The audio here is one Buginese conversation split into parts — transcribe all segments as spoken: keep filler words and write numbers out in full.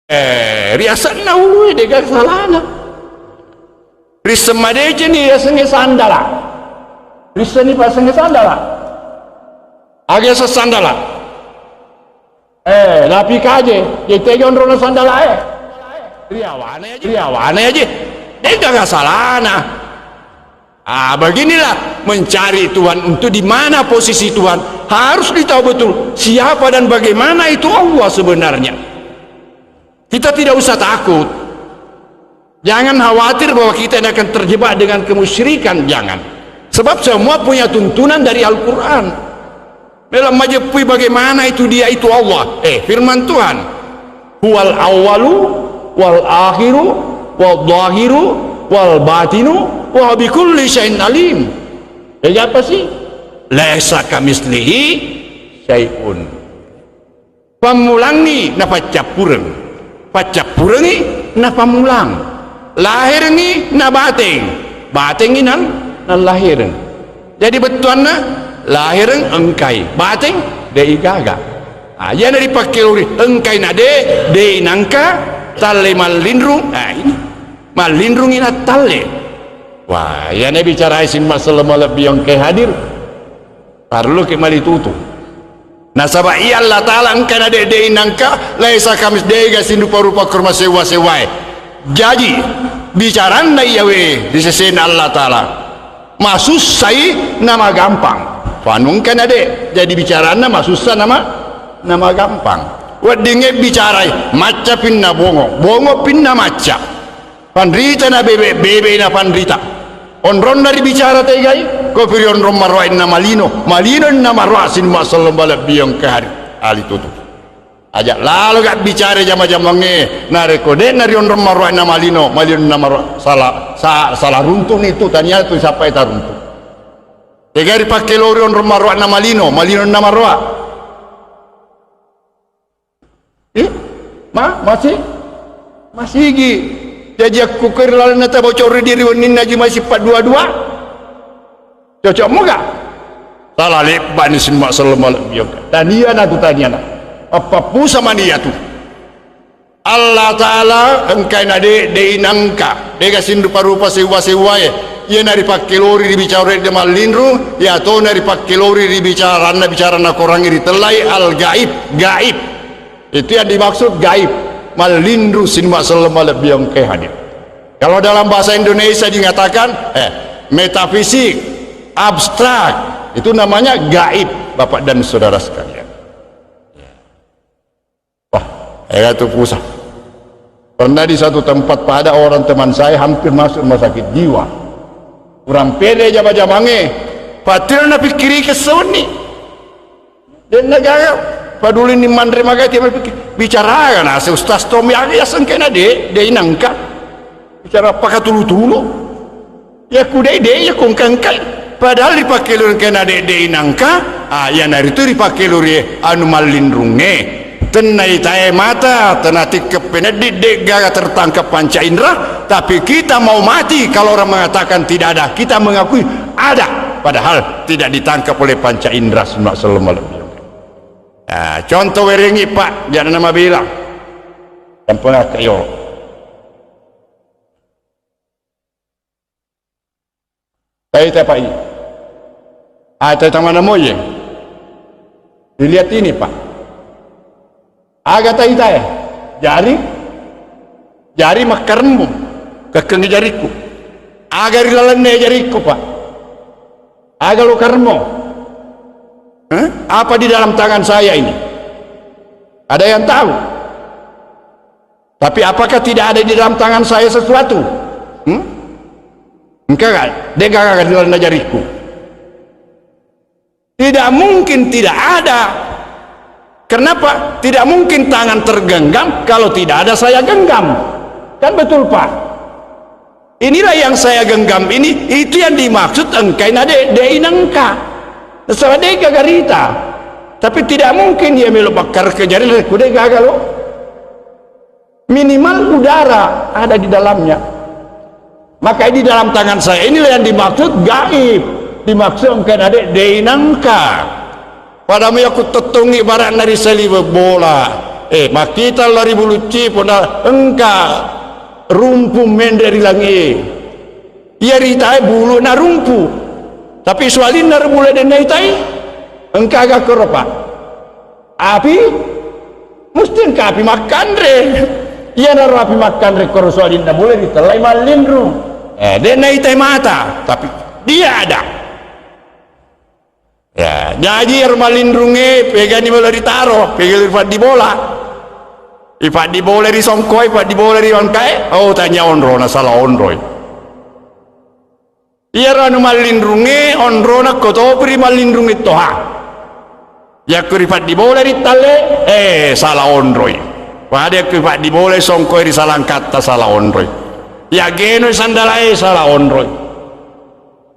Eh, riasenna ulue, de'ga salana. Risseng madeceng ni riasengnge sandala. Risseng ni pasengnge sandala. Aga sandala. Eh, lapikaje, je tega onrona sandala e. Riawana aja, riawana aja. De'ga salana. Ah, beginilah mencari Tuhan untuk di mana posisi Tuhan. Harus ditahu betul siapa dan bagaimana itu Allah sebenarnya. Kita tidak usah takut. Jangan khawatir bahwa kita ini akan terjebak dengan kemusyrikan, jangan. Sebab semua punya tuntunan dari Al-Quran. Melo majeppui bagaimana itu dia itu Allah. Eh, firman Tuhan. Huwal awwalu wal akhiru wal zahiru wal batinu wa huwa bikulli syai'in alim. Jadi apa sih? Laisa kamislihi syai'un. Pammulangngi napaccappureng. Paccappurengngi napammulang. Lahirengngi nabateng. Batengngi nan, nallahireng. Jadi bettuanna, lahireng engkai, bateng de'i gaga. Ah, iyana ripakkelori engkai na de, de'i nangka, talle mallinrung. Ah, ini. Mallinrungngi nattalle. Wah, iyana bicarai simma selleng malebbi engkai hadir. Parelluki malitutu. Nasaba iya Allah Ta'ala engka na de, de'i nangka, laisa kamis, de'ga sinrupa-rupa korma sewwa-sewwae. Jaji, bicaranna iyawe ri sesena Allah Ta'ala masussai namagampang. Fanu engka na de, jadi bicaranna masussa nama, namagampang. Weddingnge bicarai, macca pinna bongo, bongo pinna macca. Panrita na bebe, bebe na panrita. Onronna ribicara tegai, kopi ri onrong maroa inna malino, malino inna maroa sinma selleng malebbi engka hari. Ali tutu. Aja lalo ga bicara jama-jamangnge, narekko de'na ri onrong maroa inna malino, malino inna maroa sala, sa, sala runtu'ni tu, tania tu sappai taruntu. Tegai ripakkelori onrong maroa inna malino, malino inna maroa. Eh, ma, masih? Masigi. Jaji akkukkue ri lalenna tabocori diri wenninna ji masih paddua-dua. Cocok moga? Sala lebbani simma selleng malebbi yoga. Taniana tu taniana. Appappusa mani iyatu. Allah Ta'ala engkai na de, de inangka. De'ga sinrupa-rupa sewwa-sewwae. Iyana ripakkelori ribicara de mallinru, iyatona ripakkelori ribicaranna, bicaranna korangnge ritellai al-gaib, gaib. Itu yang dimaksud gaib. Mallinru sinma selleng malebbi engkai hadir. Kalau dalam bahasa Indonesia dikatakan, eh, metafisik, abstrak, itu namanya gaib, Bapak dan Saudara sekalian. Wah, ya itu pusat. Pernah di satu tempat, Pak, ada orang teman saya hampir masuk rumah sakit jiwa. Kurang pede jama-jamangnge. Patir napikkiri kesoni. De'na gaga paduli ni manre magai, tiap pikir, bicara aga nase Ustaz Tommy aga yaseng kena de, de inangka. Bicara pakatulu-tulu. Ya ku de, de, ya ku engka-engkai. Padahal ripakkelori kena de, de inangka, ah, iyanaritu ripakkelori anu mallinrungnge. Tenna itae mata, tenna tikke peneddi, de gaga tertangkap panca indera, tapi kita mau mati kalau orang mengatakan tidak ada, kita mengakui ada, padahal tidak ditangkap oleh panca indera, sunna sallallahu alaihi wasallam. Ah, contoh werengi, Pak, jangan nama bilang. Yang pengakak yo. Taita, Pak, i. Ah, taita mana moye? Dilihat ini, Pak. Aga taita, eh? Jari, jari makkaremmu. Kekkengi jariku. Aga ri lalenna jariku, Pak. Aga lo karemmo. Eh? Apa di dalam tangan saya ini? Ada yang tahu? Tapi apakah tidak ada di dalam tangan saya sesuatu? Hmm? Engka ga? De gaga di lalenna jariku. Tidak mungkin tidak ada. Kenapa? Tidak mungkin tangan tergenggam kalau tidak ada saya genggam. Kan betul, Pak? Inilah yang saya genggam ini, itu yang dimaksud engkai na de, de inangka. Nasaba de gaga rita. Tapi tidak mungkin ia melo bakkarke jari ku de gaga lo. Minimal udara ada di dalamnya. Maka di dalam tangan saya inilah yang dimaksud gaib. Dimaksud engkai na de, de inangka. Pada mu yaku tettongi barakna ri saliweng bola. Eh, makkita lao ri bulucci, pona engka rumpu menre ri langi. Iya ritae bulu na rumpu. Tapi sualinna ro bule de' naitai. Engka aga koro, Pak? Api? Musti engka api makkanre. Iyanaro api makkanre koro sualinna bule ritellai mallinrung. Eh, de' naitai mata, tapi dia ada. Ya, jaji ero mallinrungnge pegani melo ritaro, pegani rifaddi bola. Ifaddi bola ri songkoe, ifaddi bola ri wangkae, oh, tania onrona, sala onroi. Iyaro anu mallinrungnge onrona ko topi ri mallinrungnge toha. Yakko rifaddi bola ri talle, eh, sala onroi. Pada yakko rifaddi bola songkoe ri salangkatta, sala onroi. Yaggenoi sandalae, sala onroi.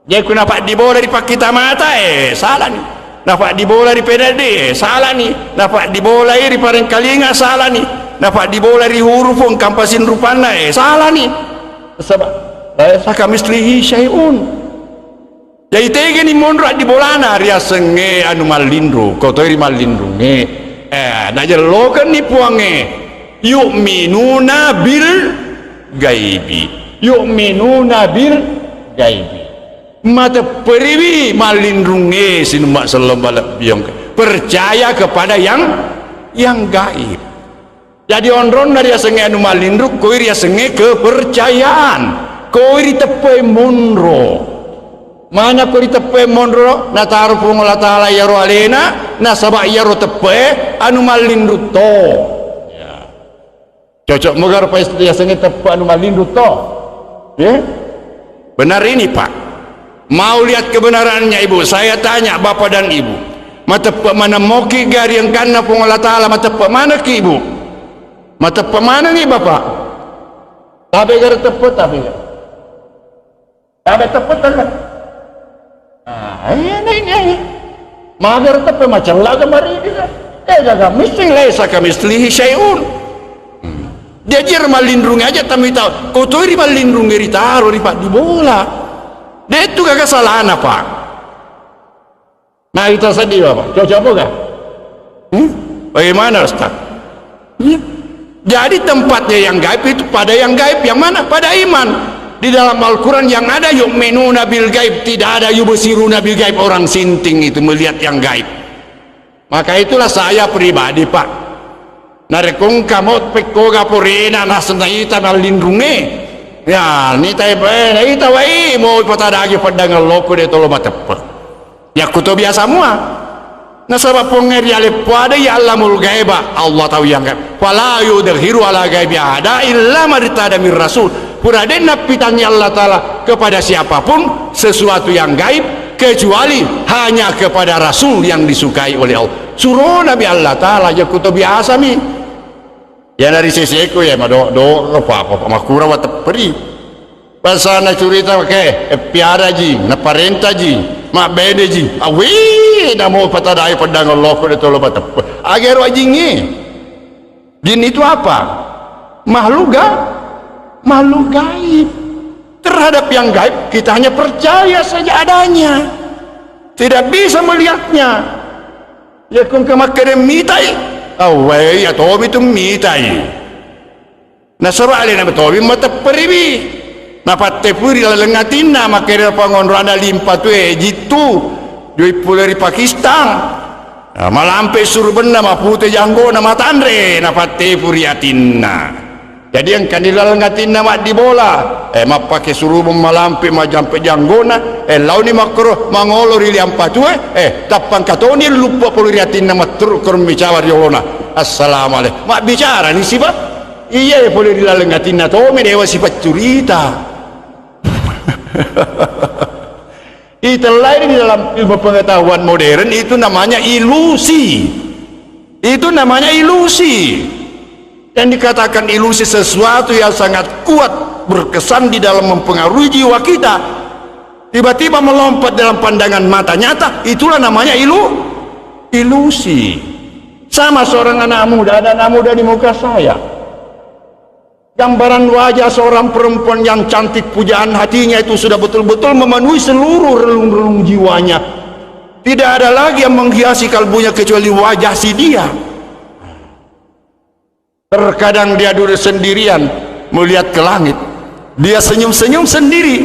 Jadi, ku nafaddi bola ri pakkita mata, eh, salani. Nafaddi bola ri pedaddi, eh, salani. Nafaddi bolai ri parengkalinga, salani. Nafaddi bola ri hurufu engka mpasing rupanna, eh, salani. Saba, laisa kamitslihi syai'un. Jadi, tegani monro addi bolana riasengnge anu mallinru, kotoi ri mallinrungnge. Eh, najellokenni Puangnge. Yu'minuna bil gaibi. Yu'minuna bil gaibi. Matepperiwi mallinrungnge sinumma selleng malebbiong. Percaya kepada yang, yang gaib. Jadi onronna riasengnge anu mallinru, koi riasengnge kepercayaan. Koi riteppe monro. Mana ko riteppe monro, nataro Puang Allah Ta'ala iyaro alena, nasaba iyaro teppe anu mallinru to. Ya. Cocok moga rupa istilah yasengnge teppe anu mallinru to? Ya? Benar ini, Pak. Mau lihat kebenarannya, Ibu? Saya tanya Bapak dan Ibu. Mateppe maneng moki ga ri engkanna Puang Allah Ta'ala, mateppe manekki, Ibu? Mateppe manengi, Bapak? Tabe gare teppe, tabe gare. Tabe teppe telle. Ah, iya, iya, iya, iya. Mager teppe macella ga maridi ga. Eh, gaga missing laisa kamitslihi syai'un. Hmm. Jaji ero mallinrungnge aja tamita, kotoi ri mallinrungnge ritaro ri paddi bola. De' tu gaga salana, Pak. Nah, kita sedih, Bapak. Cocok apa enggak? Hmm? Bagaimana, Ustaz? Iya. Jadi tempatnya yang gaib itu pada yang gaib. Yang mana? Pada iman. Di dalam Al-Quran yang ada yu'minuna bil gaib, tidak ada yubsiruna bil gaib, orang sinting itu melihat yang gaib. Maka itulah saya pribadi, Pak. Narekko engka mo pekkoga porena naseng naita mallinrungnge. Ya, nita, eh, naita wai mo ipatadagi peddang alloko de' tolo mateppe. Yakkuto biasa mua. Nasaba Puangnge riale puada ya Allamul Gaiba, Allah tahu yang gaib. Fala yudhiru ala gaibi ahada illa martada min rasul. Pura de' nappitangngi Allah Ta'ala kepada siapapun sesuatu yang gaib kecuali hanya kepada Rasul yang disukai oleh Allah. Surona mi Allah Ta'ala, yakkuto biasa mi. Yana ri seseku ya, mado-, do-, apa-apa, makura watepperi. Pasana curita, oke, eh, piara ji, naparenta ji, mabbene ji. Awi, namo patadai pedang Allah ko de' tolo mateppe. Agero ajingi. Jin itu apa? Makhluk ga-, makhluk gaib. Terhadap yang gaib, kita hanya percaya saja adanya. Tidak bisa melihatnya. Ya, kung ke makkeda mitai. Awai, ya tobi tu mitai. Nasaba alena tobi matepperiwi. Napattepuri laleng atinna, makkeda pangonrona limpa tue jittu. Joi pole ri Pakistan. Nah, malampe surubenna, mapute janggona, matanre, napattepuri atinna. Jadi engkani laleng atinna maddi bola, eh, mappake surubeng malampe majampe janggona, eh, launi makkoro mangolo ri liampatue, eh, tappangka toni luppa pole ri atinna matteru koro micawa ri olona. Assalamualaikum. Mabbicara ni siba? Iya, pole ri laleng atinna tomi dewa sipaccurita. Itellai di dalam ilmu pengetahuan modern itu namanya ilusi. Itu namanya ilusi. Yang dikatakan ilusi sesuatu yang sangat kuat berkesan di dalam mempengaruhi jiwa kita. Tiba-tiba melompat dalam pandangan mata nyata, itulah namanya ilu-, ilusi. Sama seorang anak muda, ada anak muda di muka saya. Gambaran wajah seorang perempuan yang cantik pujaan hatinya itu sudah betul-betul memenuhi seluruh relung-relung jiwanya. Tidak ada lagi yang menghiasi kalbunya kecuali wajah si dia. Terkadang dia duduk sendirian, melihat ke langit. Dia senyum-senyum sendiri.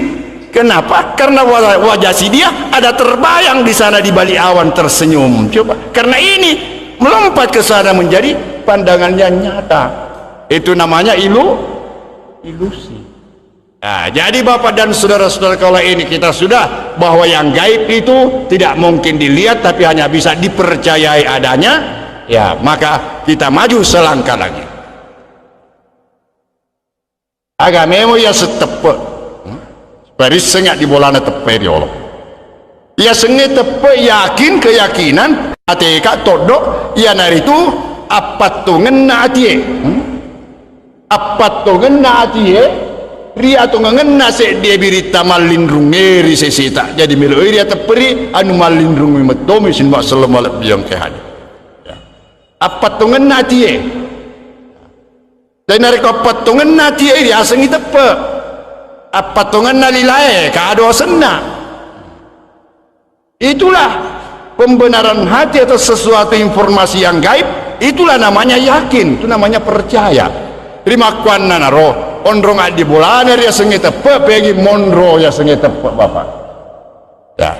Kenapa? Karena wa-, wajah si dia ada terbayang di sana, di balik awan, tersenyum. Coba, karena ini melompat ke sana, menjadi pandangannya nyata. Itu namanya ilu-, ilusi. Nah, jadi Bapak dan saudara-saudara, kalau ini kita sudah, bahwa yang gaib itu tidak mungkin dilihat, tapi hanya bisa dipercayai adanya, ya, maka kita maju selangkah lagi. Aga memo iya setteppe. Hmm? Parissengnga di bolana teppe riolo. Iyasengnge teppe, yakin, keyakinan, ateka, toddo, iyanaritu appattongenna atie. Hmm? Appattongenna atie, ri atongengenna seddie biritta mallinrungnge ri seseta. Jadi meloi ri atepperi anu mallinrungnge mettomi sining masselleng malebbiang ke hadir. Ya. Appattongenna atie. Jadi narekko appattongenna atie, riasengngi teppe. Appattongenna lilae, kado asenna. Itulah pembenaran hati atas sesuatu informasi yang gaib, itulah namanya yakin, itu namanya percaya. Rimakkuannanaro, onrong addibolana riasengnge teppe, pegi monro riasengnge teppe, Bapak. Ya.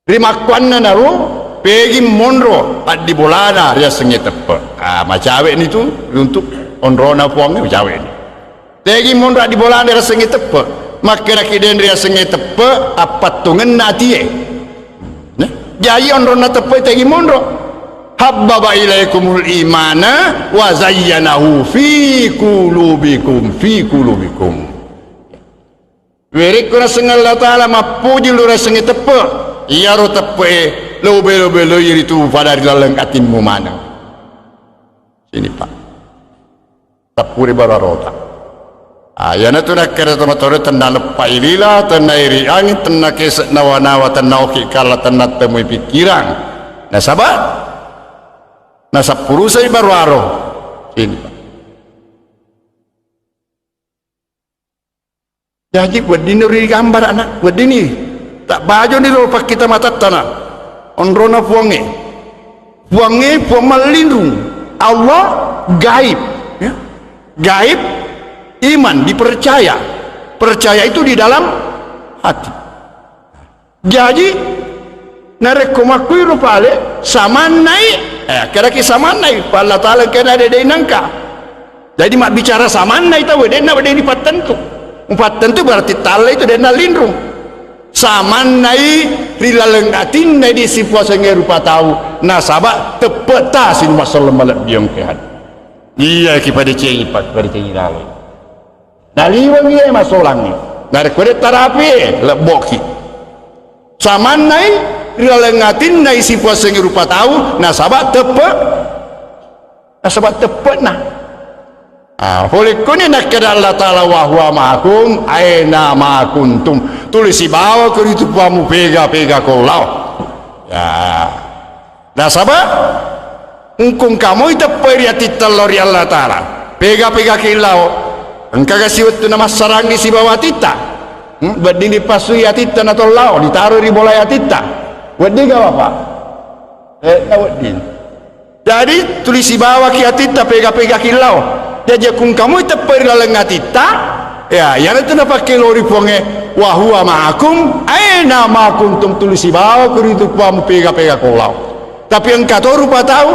Rimakkuannanaro, pegi monro addibolana riasengnge teppe. Ah, macawe'ni tu untuk onrona Puangnge, macawe'ni. Tegi monro addibolana riasengnge teppe. Makkedaki den riasengnge teppe, appattongenna atie. Nah, jaji onronna teppe tegi monro. Habbaba ilaikumul imana wa zayyanahu fi qulubikum, fi qulubikum. Werekko naseng Allah Ta'ala mappoji lo riasengnge teppe, iyaro teppe'e lo belo-beloi ritu pada ri laleng atimmu maneng. Sini, Pak. Tappuri baru arota. Ah, iyanatu nakkeda tomatoa tenna leppai lila, tenna iri angin, tenna kese' nawa-nawa, tenna oki kala, tenna temui pikkirang. Nasaba nasappurusai baru aro. Sini, Pak. Jaji weddinni ri gambara'na, weddinni tabbajoni ro pakkita matattana. Onrona Puangnge. Puangnge Puang mallinrung. Allah gaib, ya. Gaib, iman, dipercaya. Percaya itu di dalam hati. Jaji, narekko makkuiro pale, samannai, eh, akkedaki samannai, pa Allah Ta'ala engkana de', de' nangka. Jadi mabbicara samannai tau, de'na, de' dipattentu. Mupattentu berarti tallai tu de'na linrung. Samannai ri laleng atinna di sipuasengnge rupa tau, nasaba teppe'ta sining masselleng malebbiang ke hadir. Iya, ki padecengi, pa-, padecengi laleng. Naliwengngi e masolangnge. Narekko de' tarapi e, lebboki. Samannai ri laleng atinna isi puasengnge rupa tau, nasaba teppe', nasaba teppe'na. Ah, pole koni nakkeda Allah Ta'ala, "Wa huwa ma'akum aina ma kuntum." Tuli sibawa ko ritu Puammu pega-pega ko lao. Ya. Nasaba, engkungka moi teppoi ri atitta lao ri Allah Ta'ala. Pega-pegaki lao. Engkaga siwettu namassarangi sibawa atitta? Hmm? Wedding dipassui atitta natau lao, ditaro ri bolai atitta. Weddingga, Bapak? Eh, na wedding. Jadi, tuli sibawaki atitta, pega-pegaki lao. Jaji, engkungka moi teppoi ri laleng atitta, ya, iyanatu napakke lao ri Puangnge, "Wa huwa ma'akum aina ma kuntum," tuli sibawa ko ritu Puammu pega-pega ko lao. Tapi engka to rupa tau,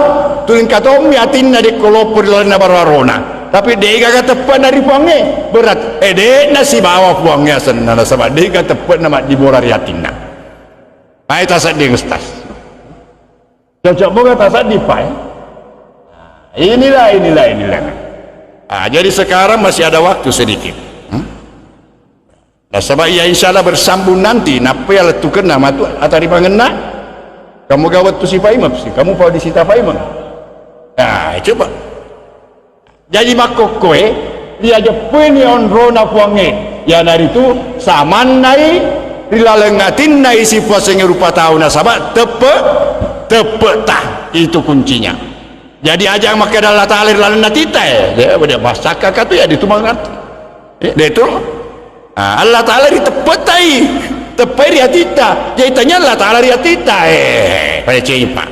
tu engka tommi atinna dekko loppo ri lalenna baro-barona. Tapi de'gaga teppe'na ri Puangnge. Berat, eh, de'na sibawa Puangnge asenna, nasaba de'ga teppe'na maddibora ri atinna. Ai tasedding, Ustaz. Cocok moga tasedding, Pak, ya? Inilah, inilah, inilah. Ah, jadi sekarang masih ada waktu sedikit. Hmm? Nasaba iya, insya Allah bersambung nanti, nappa iya lettukenna matu atarimangenna. Kamu ga wettu sipaimeng, si kamu pau disita paimeng. Nah, coba. Jaji makkokkoe, riajeppuini onrona Puangnge. Iyanaritu samannai ri laleng atinna isi puasengnge rupa tau nasaba teppe, teppe'ta. Itu kuncinya. Jadi aja makkeda Allah Ta'ala ri lalenna atitta, eh. De', de' massakkaka tu, ya, de' tu mangerti. Eh, de' tu. Ah, Allah Ta'ala ri teppe'tai. Teppe'e ri atitta. Jadi tanya Allah Ta'ala ri atitta, eh, padecengi, Pak.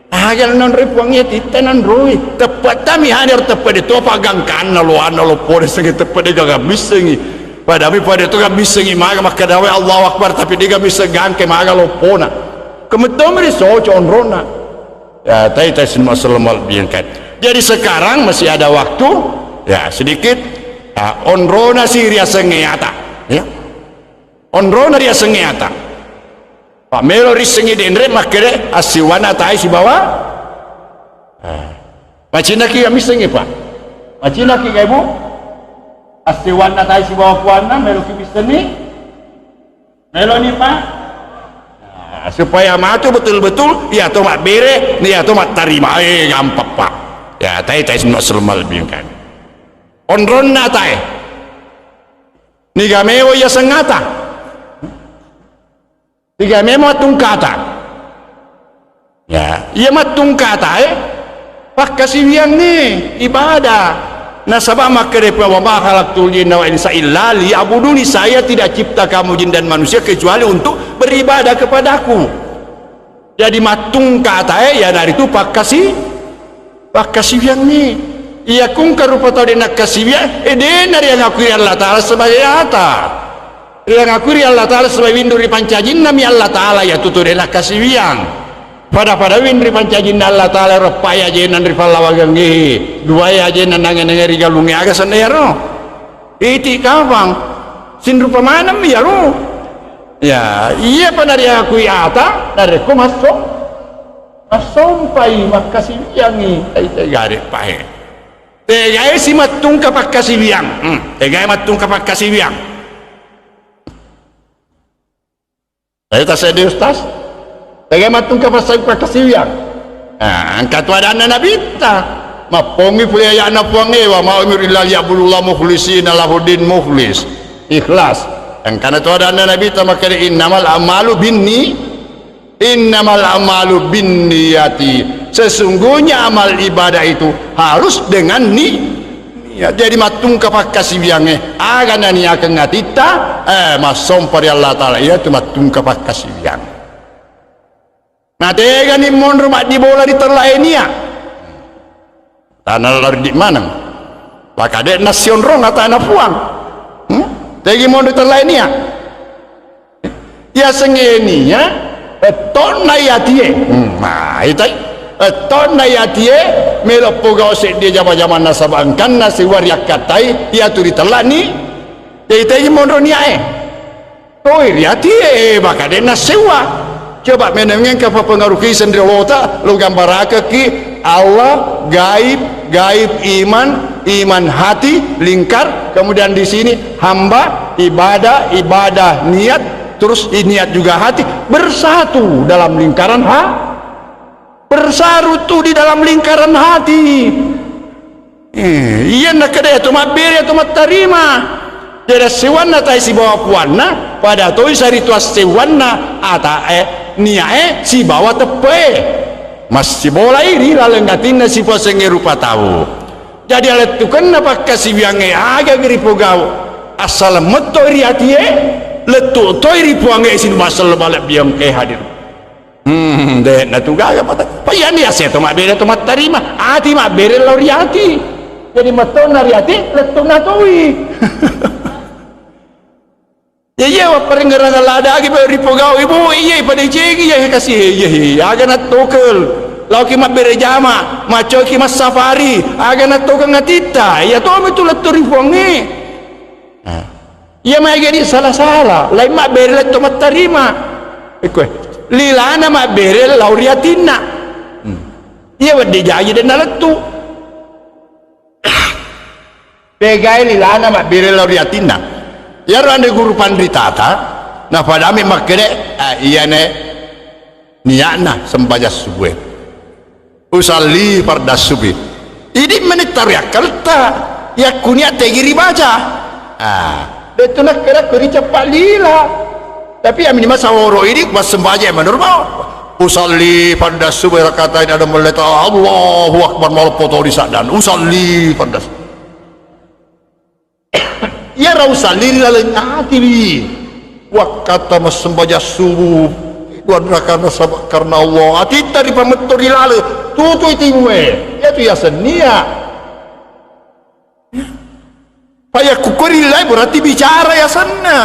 Aga nanroi Puang iya titta nanroi. Teppe'ta mi hadir teppe' de to paggangkanna loanna loppona sengi teppe' de gaga missengi. Padami pada to missengi maga makkeda wae Allahu Akbar tapi de ga misseng gangke maga loppona. Kemettomi ri soco onrona. Ya, tai tai sinma selama lebih kan. Jadi sekarang masih ada waktu. Ya, sedikit. Ya, onrona si riasengnge ata. Ya. Onrona riasengnge ata. Pak melo risengngi denre makkede assiwana tai sibawa. Eh. Macinaki ya missengi, Pak. Macinaki ga, Ibu? Assiwana tai sibawa puanna melo ki missenni. Melo ni, Pak. Nah, supaya matu betul-betul ya to mabbere, ya to mattarima. Eh, gampang, Pak. Ya, tai tai semua selamat lebih kan. Onronna tai. Niga mewa ya sengata. Tiga memo mattungkata. Ya, iya mattungkata, eh? Pakkasiwiang nih, ibadah. Nasaba makkeda Puang, "Wa ma khalaqtul jinna wal insa illa liya'buduni." Saya tidak cipta kamu jin dan manusia kecuali untuk beribadah kepadaku. Jadi mattungkata, eh, ya naritu pakkasi Pakkasiwiangngi. Iya kungka rupa tau de' nakkasiwiang, eh, de' nariangakui Allah Ta'ala sebagai ata. Riangakui Allah Ta'ala sebagai winru ri pancajinna mi Allah Ta'ala, iya tutu de' nakkasiwiang. Pada-pada winru ri pancajinna Allah Ta'ala, reppai ajenna ri pallawangengngi, duai ajenna nange-nange ri galungnge, aga senna iyaro? Iti kapang, sinrupa maneng mi iyaro. Ya, iya pa nariakui ata, narekko masso, massompai, makkasiwiangngi, ai tegare pahe. Tegai si mattungka pakkasiwiang. Hmm, tegai mattungka pakkasiwiang. Tadi tasseddi Ustaz. Tegai mattungka passa-, pakkasiwiang. Nah, engka tu adanna Nabitta. Mappongi pole aya'na Puang e, "Wa ma umiru illa liya'budullah mukhlisina lahuddin," mukhlis. Ikhlas. Engkana tu adanna Nabitta makkeda, "Innamal a'malu binni-, innamal a'malu binniyati." Sesungguhnya amal ibadah itu harus dengan ni-, niat. Jadi mattungka pakkasiwiangnge, aga naniakeng atitta, eh, massompa ri Allah Ta'ala, iya tu mattungka pakkasiwiang. Na tegani monro maddibola ri tellae nia. Tana lari di maneng. Pakade nassionrong atana Puang. Hmm? Tegi monro tellae nia. Yasengnge nia, ettonna yatie. Hmm, nah, itai. Ettonna yatie, melo pogau seddie jama-jamanna saba engkanna siwari akkatai, iya tu ritellani. Jadi tegi monro niae. Toi riati e, maka de' nassewwa. Coba menengeng ka papengaruh kiseng ri olota, lo gambarakekki Allah, gaib, gaib iman, iman hati, lingkar, kemudian di sini hamba, ibadah, ibadah niat, terus i-, niat juga hati, bersatu dalam lingkaran ha-, bersatu di dalam lingkaran hati. Eh, iya nakkeda iya to mabbere, iya to mattarima. Jadi assewanna tae sibawa puanna, pada toi saritu assewanna atae, niae sibawa teppe'e. Massibolai ri laleng atinna sipasengnge rupa tau. Jadi alettukenna pakkasiwiangnge aga ripogau. Assaleng metto ri atie, lettu toi ri puangnge sining masselle malebbiang ke hadir. Hmm, de' natu gaga mata. Pa iyani ase to mabbere to mattarima. Ati mabbere lao ri ati. Jadi mettonna ri ati, lettu'na toi. Ya iya, wapparengngerang ladagi bae ripogau, Ibu, iya, pada cengi, iya, kasih, iya, iya, aga nattokel. Laoki mabbere jama, macoki massafari, aga nattokeng atitta, iya tomi tu lettu ri puangnge. Nah. Iya maega ni sala-sala, lain mabbere lettu mattarima. Ikkoe, lilana mabbere lao ri atinna. Hmm. Iya wedding jaji de' nalettu. Pegai lilana mabbere lao ri atinna. Iyaro anre guru panritata, napadami makkede, ah, iyane niatna sembajang subuh e. Usalli fardas subhi. Idi' meni taro akkaletta. Yakkunia tegi ribaca. Ah, de' tu nakkeda ko ri cappa lila. Tapi ami masa woro idi' massembajang menurut mau. Usalli fardas subhi rakaatain ada melleta Allahu Akbar maloppo to ri saddan. Usalli fardas. Iyaro usalli ri laleng atiwi. Wakkatta massembajang subuh. Kuanra karena sabab karena Allah. Atitta ripametto ri lale. Tutui timue. Iyatu yasennia. Fa yakku kori lai berarti bicara yasenna.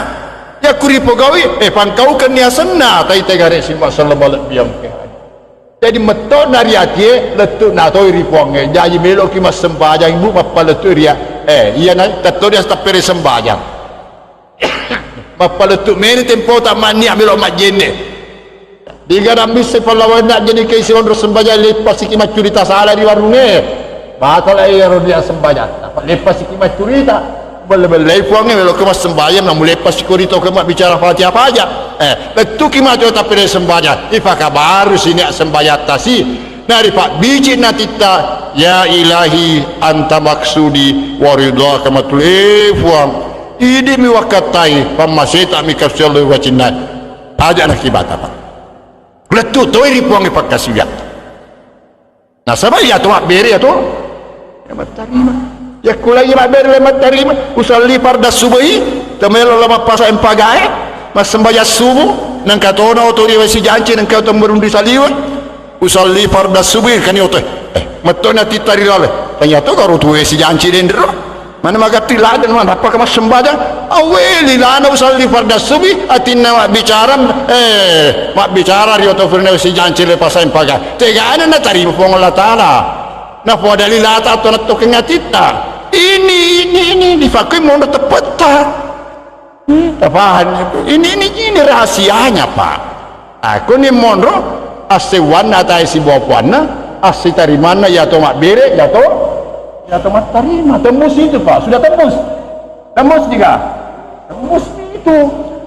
Yakku ripogawi, eh, pangkaukenni yasenna. Tai tegare simba sallam malebbiang ke. Jadi metto na ri atie, lettu na toi ri puangnge. Jaji meloki massempajang, ibu mappalettu ria. Eh, iya na, tetto dia tappere sempajang. Mappalettu meni tempota mannia melo majjenne. Diga nambissai pallawanna jadi ke isi onro sembajang leppasiki maccurita sala ri warunge. Batala iyaro dia sembajatta. Leppasiki maccurita. Belle-bellei puangnge melo ke massembajang namu leppasiko rito ke mabbicara Fatihah paja. Eh, lettuki maco tappede sembajang. Ipakabaru sinia sembajatta si. Nari pabbicik natitta, ya ilahi anta maksudi wa ridhaka matlub. Eh, Puang, idi'mi wakkattai, pammaseta mi kasiallo wacinnai. Aja nakibata, Pak. Lettu toi ri Puang pakkasiwiatta. Nasaba iya to mabbere iya to. Ya mattarima. Yakkulai mabbere le mattarima. Usalli farda subuhi, temelo la mappasa empagae, massembajang subuh, nengka tona oto ri wesi janci, nengka oto merundui saliwe. Usalli farda subuhi, kani oto. Eh, metto na titta ri lale. Tanya to karo tu wesi janci dendro. Mana magatti ladde, mana apa ke massembajang? Aweli lana usalli farda subuhi, atinna mabbicara, eh, mabbicara ri oto firna wesi janci le pasai paga. Tegana natarima Puang Allah Taala. Napoada lilata atau natokeng atitta. Ini, ini, ini, dipakai mondo tepetta. Hmm, tapahan. Ini, ini, ini rahasianya, Pak. Ah, kuni monro, assewwanna atae sibawa puanna, assitarimanna yato mabbere, yato, yato mattarima. Tembus itu, Pak. Sudah tembus. Tembus juga. Tembus itu.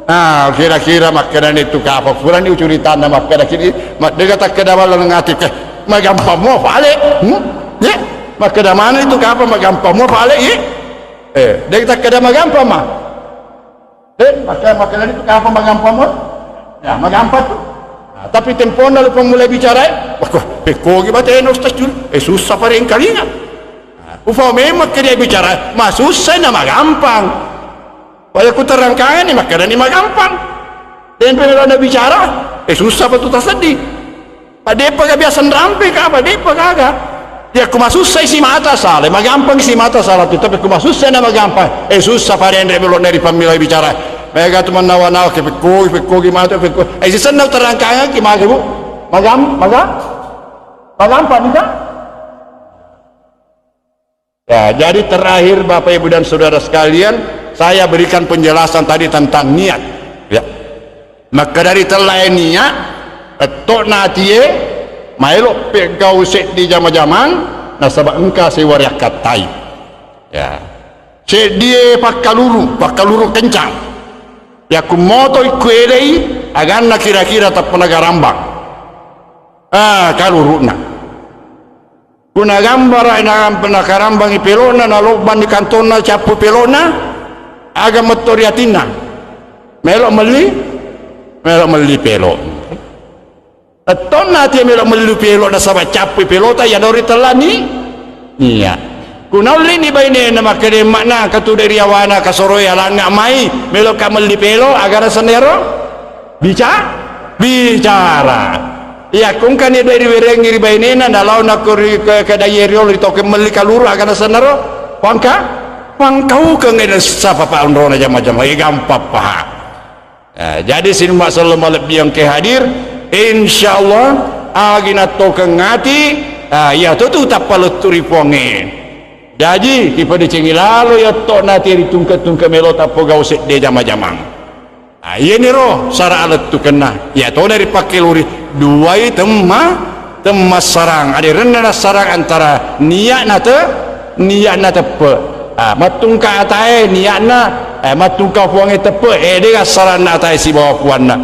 Ah, kira-kira makkedani tu kapa? Purani ucuritanna makkeda kini, ma-, dega takkeda balla ngati ke. Magampang mo, Pak Ale. Hmm? Ya? Makkeda mana itu kapa? Magampang mo, Pak Ale. Iya? Eh, dega takkeda magampang, ma. Eh, maka, maka dari itu kapa magampang mo? Ya, magampang tu. Nah, tapi tempona lu pemulai bicara, eh, wah, kok, pekkogi batena Ustaz Jul. Eh, susah pada engkalinga. Nah, ufa memang ke dia bicara, masussa na magampang. Waya ku terangkangan ni, maka ni magampang. Tempe lo na bicara, eh, susah betul tak sedih. Padeppa ga biasa nrampe ka, padeppa gaga. Ya, ku masussai si mata sala, magampang si mata sala tu, tapi ku masussai na magampang. Eh, susah pada enre melo neri pammilai bicara. Mega tu mannawa-nawa ke pekko, pekko gi mata, pekko. Eh, si senna terangkangan ki mage, Bu. Magam-, maga-, magampang ni ka? Ya, jadi terakhir Bapak Ibu dan Saudara sekalian, saya berikan penjelasan tadi tentang niat. Ya. Maka dari tellae niat, etto natie, maelo peggau seddi jama-jamang, nasaba engka sewari akkattai. Ya. Seddie pakkaluru, pakkaluru kencang. Yakku moto ikku elei, aganna kira-kira tappana garambang. Ah, kaluruna. Ku nagambara, na-, nakarambangi pelona, nalobbang di kantonna, cappu pelona, aga metto ri atinna. Melo melli, melo melli pelo. Ettonna atie melo melli pelo nasaba cappu pelota, iya dori tellani. Iya. Ku naulli ni bainena makkeda, "Makna katude ri awana kasoroe alangnga mai, melo ka melli pelo, aga nasenna ero?" Bica-, bicara. Iya, kongkani doi riwerengngi ri bainena, nalao nako ri ke-, kedai riolo ri toke melli kaluru, aga nasennaro? Pangka-, pangkaukeng ede sapa pa onrona jama-jama, eh, gampang paha. Eh, jadi sinumma sello malebbiang ke hadir, insyaallah, agi nattokeng ati, ah, iya to tu tappa lettu ri puangnge. Jaji, kipadecengi lalo yatto nati ritungke-tungke melo tappa gau sedde jama-jamang. Ah, iyaniro sara alettukenna. Iyatona ripakke lori duai temma, temmassarang. Aderenna nassarang antara niat na te-, niat na teppe. Ah, mattungka atae niatna, eh, mattungka puangnge teppe, eh, de assaranna atae sibawa puanna.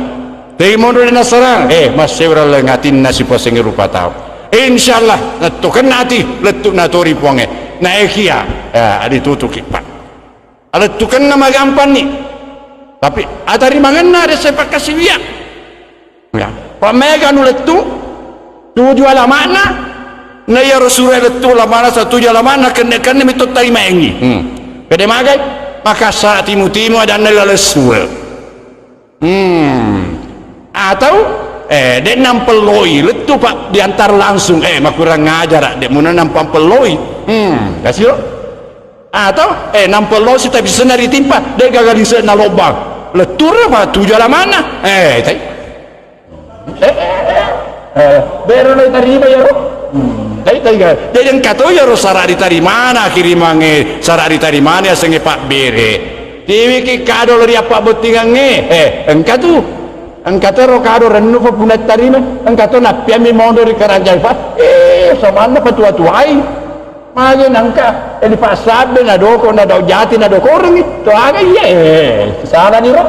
Tei monro de nassarang, eh, massewra leng atinna sipasengi rupa tau. Insyaallah, lettukenna ati, lettu natori puangnge. Naekia, eh, aditutuki, Pak. Alettukenna magampanni. Tapi atarimangenna ada sepakkasiwiang. Ya. Pammega nu lettu, tuju alama'na, na iya Rasulullah lettu alama'na, sa tuju alama'na, kenne-kenne mitto tarimaengi. Hmm. Pede magai, maka sa timu-timu adanna lalessuwe. Hmm. Atau Eh, de' nampelloi, lettu, Pak, diantar langsung. Eh, makurang ajar, de' muna nampampelloi. Hmm, kasih lo. Atau, eh, nampelloi si tapi senna ritimpa, de' gaga lise'na lobang. Lettu ra, Pak, tuju alamanna. Eh, tai. Eh, eh, eh, eh. Eh, bero lo tarima ya, Ro? Hmm, tai, tai, ga. Jadi engka to ya, Ro, sara' ritarimana, kirimangnge, sara' ritarimana, asengnge pabbere. Tiwiki kado lo ri appabbottingangnge. Eh, engka tu. Engka tero kado rennu fa punna tarima, engka to nappiammi modo ri karanjai fa, eh, samanna patua-tuai. Magi nangka, eh, dipassabbe na doko, na dau jati, na dokorengi. To aga iya, eh, salani ro.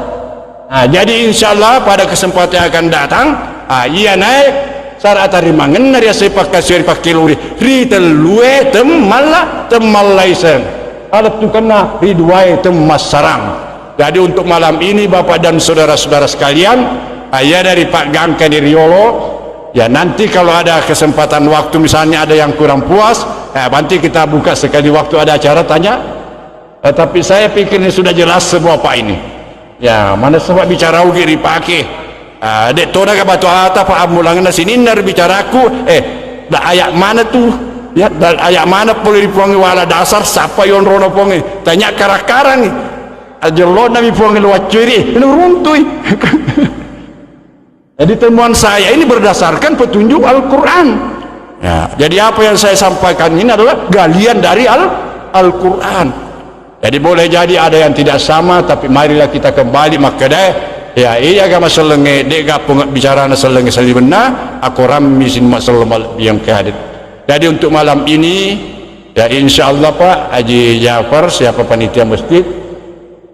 Nah, jadi insyaallah pada kesempatan yang akan datang, ah, iya nae sara' tarimangenna ri ase pakkasiwi ri pakkeluri, ri tellue temmalla, temmallaiseng. Alettukenna ri duae temmassarang. Jadi untuk malam ini, Bapak dan saudara-saudara sekalian, ah, iya dari Pak Gangka di Riolo, ya nanti kalau ada kesempatan waktu, misalnya ada yang kurang puas, eh, nanti kita buka sekali waktu ada acara tanya. Eh, tapi saya pikir ini sudah jelas semua, Pak, ini. Ya, mana sebab bicara ugi ripake. Ah, de' tona ga batu ata, Pak, ammulangenna sininna ri bicaraku, eh, da' aya' mana tu? Ya, da' aya' mana pole ri Puangnge wala dasar, sapa yonrona Puangnge? Tanya karang-karangi. Ajellona mi Puang lo waccuri, lo runtui. Jadi temuan saya ini berdasarkan petunjuk Al-Quran. Ya, jadi apa yang saya sampaikan ini adalah galian dari Al- Al-Quran. Jadi boleh jadi ada yang tidak sama, tapi marilah kita kembali makkedae, ya, iya ga masellengnge, de' ga pung bicarana sellengnge saliwenna, akorammi sin masellengnge malebbi yang kehadir. Jadi untuk malam ini, ya, insya Allah, Pak Haji Jafar, siapa panitia masjid,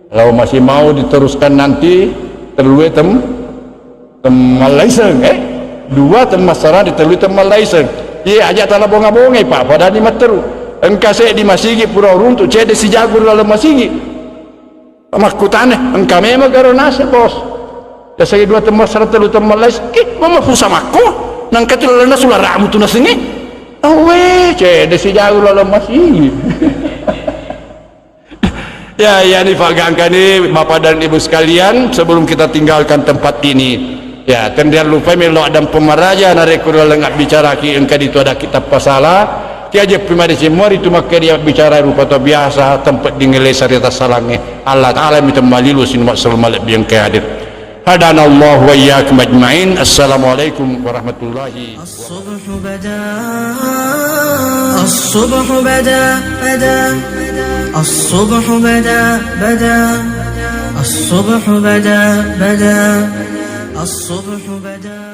kalau masih mau diteruskan nanti, tellue tem-, temmallaiseng, eh? Dua temmassarang, ditellue temmallaiseng. Iye, aja' tala bonga-bongai, Pak, padani matteru. Engka seddi masigi pura uruntu, cedde' sijago ri laleng masigi. Makkutana, engka memang garo naseng, Bos. Dasari dua temmassarang, tellu temmallaiseng. Ki, mama fusa makko? Nangka tu lalenna sulara'mu tu nasengnge. Awwe, cedde' sijago ri laleng masigi. Ya, ya, ni Pak Gangka ni, Bapak dan Ibu sekalian, sebelum kita tinggalkan tempat ini, ya, tenrian lupai melo' ada pemaraja, narekko ri laleng abbicaraki engka ditu ada kitab pasala, ki aja pimari semua ritu makkedia bicara rupa to biasa, tempat dingele sarita salangnge. Allah Ta'ala mi temmalilu sin maksal malebbi engka hadir. Hadanallahu wa iyyakum ajma'in. Assalamualaikum warahmatullahi wabarakatuh. الصبح بدا، الصبح بدا، بدا، الصبح بدا، بدا، الصبح بدا، بدا، الصبح بدا.